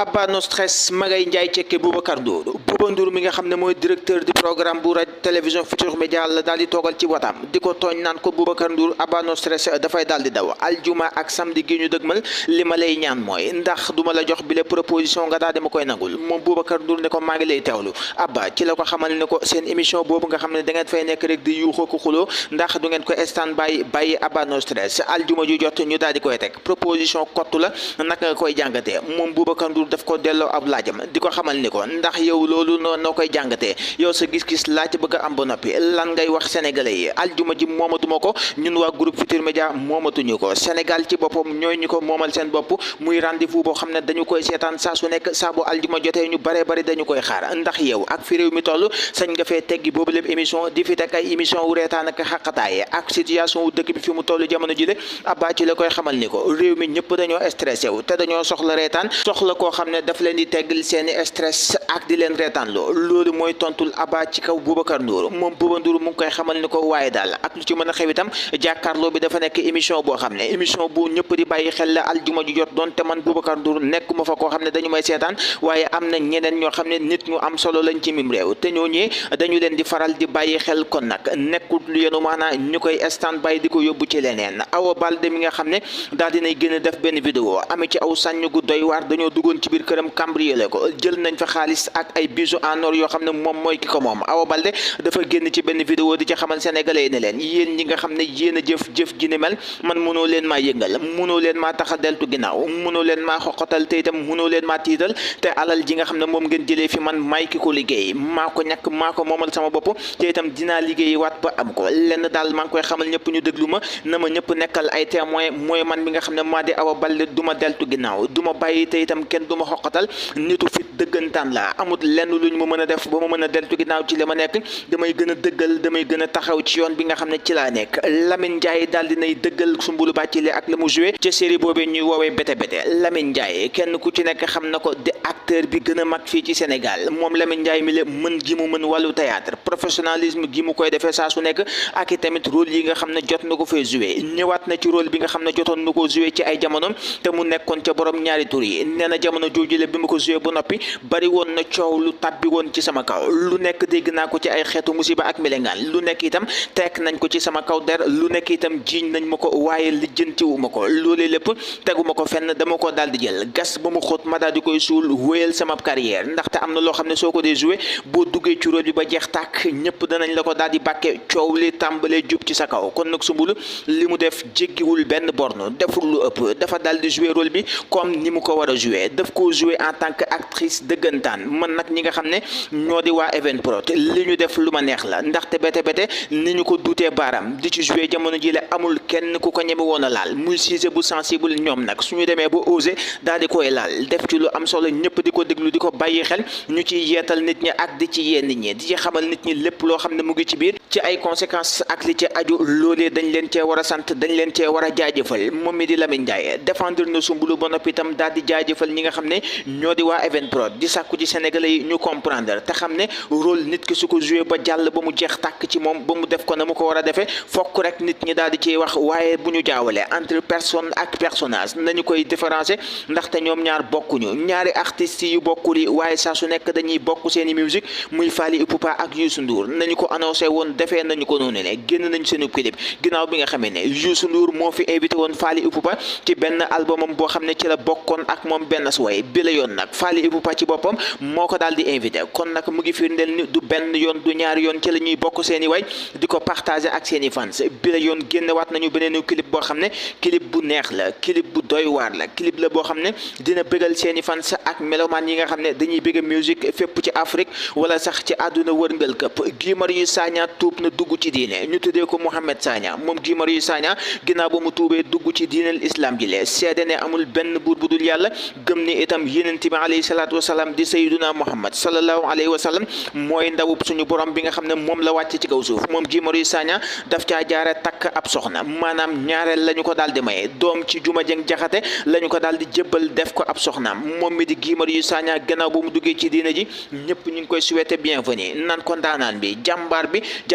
Abba No Stress Magay Ndiaye cekke Boubacar Ndour Bouba Ndour mi nga xam ne mooy directeur du programme bu rajo télévision Futurs Médias la daal di toogal ci watam di ko tooñ naan ko Boubacar Ndour Abba No Stress dafay daal di daw aljuma ak samedi gi ñu dëgmal li ma lay ñaan mooy ndax duma la jox bile proposition nga daal di ma koy nangul moom Boubacar Ndour ne ko maa ngi lay teewlu Abba ci la ko xamal ne ko seen émission boobu nga xam ne da ngeen fay nekk rek di yuuxoo ko xuloo ndax du ngeen ko stand by bàyyi Abba No Stress aljuma ju jot ñu daal di koy teg proposition kottu la naka nga koy jàngatee moom Boubacar Ndour daf ko delloo ab laajam di ko xamal ni ko ndax yow loolu noo koy jàngatee yow sa gis-gis laaj bëgg a am ba noppi lan ngay wax sénégalais yi aljuma ji moomatuma ko ñun waa groupe Futurs Médias moomatuñu ko Sénégal ci boppam ñooy ñu ko moomal seen bopp muy rendez-vous boo xam ne dañu koy seetaan saa su nekk saa bu aljuma jotee ñu bare bari dañu koy xaar ndax yow ak fi réew mi toll sañ nga fee teggi boobu lépp émission di fi teg ay émission wu reetaan ak xaqataay ak situation wu dëkk bi fi mu toll jamono ji le Abba ci la koy xamal ni ko réew mi ñëpp dañoo stressé wu te dañoo soxla reetaan soxla koo xam ne daf leen di teggal seeni stress ak di leen reetaan loolu mooy tontul Abba ci kaw Boubacar Ndour moom Bouba Ndour mu ngi koy xamal ni ko waaye daal ak lu ci mën a xew itam jàkkaarloo bi dafa nekk émission boo xam ne émission bu ñëpp di bàyyi xel la aljuma ju jot doon te man Boubacar Ndour nekkuma fa koo xam ne dañu may seetaan waaye am na ñeneen ñoo xam ne nit ñu am solo lañ ci mim réew te ñooñee dañu leen di faral di bàyyi xel kon nag nekkul lu yenu maanaa ñu koy stand by di ko yóbbu ci leneen Awa Balde mi nga xam ne daal dinay gën a def benn vidéo amee ci aw sànñ gu doy waar dañoo duggoon ci biir këram cambriolé ko jël nañ fa xaalis ak ay bijoux en or yoo xam ne moom mooy ki ko moom Awa Balde dafa génn ci benn vidéo di ci xamal sénégalais yi ne leen yéen ñi nga xam ne yéen a jëf ji ni mel man mënoo leen maa yëngal mënoo leen maa tax a deltu ginnaaw mënoo leen maa xoqatal te itam mënoo leen maa tiital te alal ji nga xam ne moom ngeen jëlee fi man may ki ko liggéey maa ko ñàkk maa ko moomal sama bopp te itam dinaa liggéey waat ba am ko lenn daal maa ngi koy xamal ñëpp ñu déglu ma na ma ñëpp nekkal ay témoin mooy man mi nga xam ne maa di Awa Balde du ma deltu ginnaaw du ma bàyyi te itam kenn du ma xoqatal nitu fit dëggantaan la amut lenn luñ ma mën a def ba ma mën a deltu ginnaaw ci li ma nekk damay gën a dëggal damay gën a taxaw ci yoon bi nga xam ne ci laa nekk Lamine Ndiaye daal dinay dëggal Soumboulou Bathily ak la mu joué ca série boobee ñuy woowee Bété Bété Lamine Ndiaye kenn ku ci nekk xam na ko di acteur bi gën a mag fii ci Sénégal moom Lamine Ndiaye mi la mën gi mu mën wàllu théâtre professionnalisme gi mu koy defee saa su nekk ak i tamit rôle yi nga xam ne jot na ko fee joué ñëwaat na ci rôle bi nga xam ne jotoon na ko joué ci ay jamonoom te mu nekkoon ca borom ñaari tur yi nee na jamono joojule bi ma ko joué ba noppi bari woon na coow lu tàbbi woon ci sama kaw lu nekk dégg naa ko ci ay xeetu musiba ak melengaan lu nekk itam teg nañ ko ci sama kaw der lu nekk itam jiiñ nañ ma ko waaye lijjantiwu ma ko loolee lépp tegu ma ko fenn dama ko daal di jël gas ba mu xóot ma daal di koy suul wéyal sama carrière ndaxte am na loo xam ne soo ko dee joué boo duggee ci rôle bi ba jeex tàkk ñëpp danañ la ko daal di bàkke coow li tàmbalee jub ci sa kaw kon nag Soumboulou li mu def jéggiwul benn borne deful lu ëpp dafa daal di joué rôle bi comme ni mu ko war a joué daf koo joué en tant que actrice dëggantaan man nag ñi nga xam ne ñoo di waa Evenprod li ñu def lu ma neex la ndaxte Bété Bété ni ñu ko duutee baaraam di ci joué jamono ji la amul kenn ku ko ñeme woon a laal muy sujet bu sensible ñoom nag suñu demee ba osé daal di koy laal def ci lu am solo ñëpp di ko déglu di ko bàyyi xel ñu ci yeetal nit ñi ak di ci yee nit ñi di ci xamal nit ñi lépp loo xam ne mu ngi ci biir ci ay conséquences ak li ci aju loolee dañ leen cee war a sant dañ leen cee war a jaajëfal moom mi di Lamine Ndiaye défendre na Soumboulou ba noppi itam daal di jaajëfal ñi nga xam ne ñoo di waa Evenprod di sàkku ci sénégalais yi ñu comprendre te xam ne rôle nit ki su ko joué ba jàll ba mu jeex tàkk ci moom ba mu def ko na mu ko war a defee fokk rek nit ñi daal di ciy wax waaye bu ñu jaawalee entre personne ak personnage nañu koy différencier ndaxte ñoom ñaar bokkuñu ñaari artistes yu bokkul yi waaye saa su nekk dañuy bokk seeni musique muy Fally Ipupa ak Youssou Ndour nañu ko annoncé woon defee nañu ko noonu ne génn nañ seenu clip ginnaaw bi nga xamee ne Youssou Ndour moo fi invité woon Fally Ipupa ci benn albumam boo xam ne ci la bokkoon ak moom benn suway bi la yoon nag Fally Ipupa ci boppam moo ko daal di invité kon nag mu ngi firndeel ni du benn yoon du ñaari yoon ci la ñuy bokk seeni way di ko partager ak seeni fans bi la yoon génnewaat nañu beneen clip boo xam ne clip bu neex la clip bu doy waar la clip la boo xam ne dina bëggal seeni fans ak melomaan yi nga xam ne dañuy bëgg musique fépp ci Afrique wala sax ci àdduna wërngal këpp Guy Marius Sagna tuub na dugg ci diine ñu tuddee ko Mohamed Sagna moom Guy Marius Sagna ginnaaw ba mu tuubee dugg ci diineel islam ji lee seede ne amul benn buur bu dul yàlla gëm ni itam yonent bi alayhi salaatu wasalaam di sayyiduna Muhammad sallallahu alayhi wa sallam mooy ndawub suñu borom bi nga xam ne moom la wàcc ci kaw suuf moom Guy Marius Sagna daf caa jaare takk ab soxna maanaam ñaareel la ñu ko daal di maye doom ci Juma Jeng Jaxate la ñu ko daal di jébbal def ko ab soxnaam moom mi di Guy Marius Sagna gannaaw ba mu duggee ci diina ji ñëpp ñu ngi koy souhaité bienvenue naan ko ndaanaan bi jàmbaar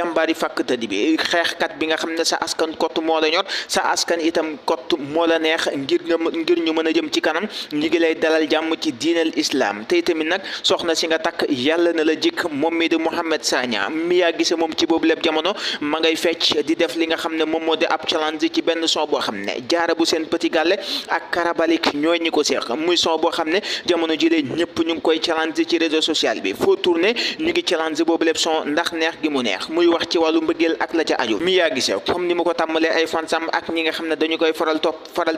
jàmbaari fàkk tëdd bi xeexkat bi nga xam ne sa askan kott moo la ñor sa askan itam kott moo la neex ngir ñu mën a jëm ci kanam ñi ngi lay dalal jàmm ci diinal islam tey tamit nag soxna si nga takk yàlla na la jikk moom mi di Mouhamed Sagna mi yaa gise moom ci boobu lépp jamono ma ngay fecc di def li nga xam ne moom moo di ab challenge ci benn son boo xam ne jaara bu seen petit gàlle ak karabalik ñooy ñi ko seex muy son boo xam ne jamono ji lee ñëpp ñu ngi koy challenge ci réseau social bi foo tourné ñu ngi challenge boobu lépp son ndax neex gi mu neex muy wax ci wàllu mbëggeel ak la ca aju mi yaa gise comme ni mu ko tàmmalee ay fansam ak ñi nga xam ne dañu koy faral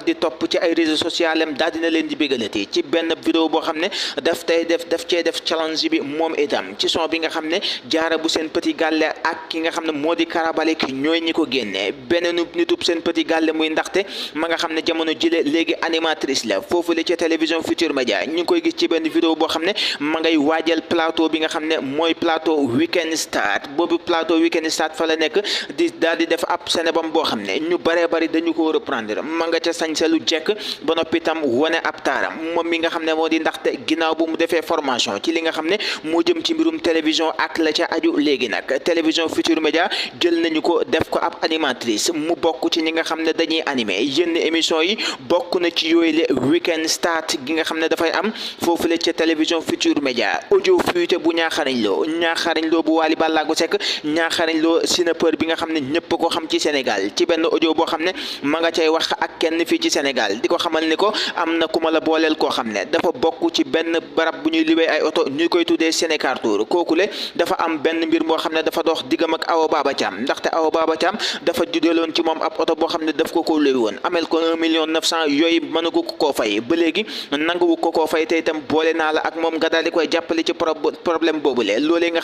di topp ci ay réseaux sociaux am daal dina leen di bégalati ci benn vidéo boo xam ne daf cee def challenge bi moom itam ci son bi nga xam ne jaara bu seen petit gàlle ak ki nga xam ne moo di karabalik ñooy ñi ko génnee beneen nitub seen petit gàlle muy ndaxte ma nga xam ne jamono jile léegi animatrice la foofu la ci télévision Futur Média ñu ngi koy gis ci benn vidéo boo xam ne ma ngay waajal plateau bi nga xam ne mooy plateau Weekend Start boobu plateau Weekend Start fa la nekk di daal di def ab senebam boo xam ne ñu baree bari dañu ko reprendre ma nga ca sañse lu jekk ba noppi itam wane ab taaram moom mi nga xam ne moo di ndaxte ginnaaw bu mu defee formation ci li nga xam ne moo jëm ci mbirum télévision ak la ca aju léegi nag télévision Futur Média jël nañu ko def ko ab animatrice mu bokk ci ñi nga xam ne dañuy animé yenn émission yi bokk na ci yooyu le Weekend Start gi nga xam ne dafay am foofu la ca télévision Futur Média audio fuité bu ñaaxarañ loo bu Wally Ballago Seck ñaaxarañ loo sinapeur bi nga xam ne ñëpp ko xam ci Sénégal ci benn audio boo xam ne ma nga cay wax ak kenn fii ci Sénégal di ko xamal ni ko am na ku ma la booleel koo xam ne dafa bokk ci benn barab bu ñuy liwee ay oto ñu koy tuddee Sénécartour kooku le dafa am benn mbir moo xam ne dafa dox diggam ak Awa Baba Thiam ndaxte Awa Baba Thiam dafa judeeloon ci moom ab oto boo xam ne daf ko luy woon amel ko 1,9 million yooyu mënagu ko koo fay ba léegi nanguwu ko koo fay te itam boole naa la ak moom nga daal di koy jàppale ci problème boobu le loolee nga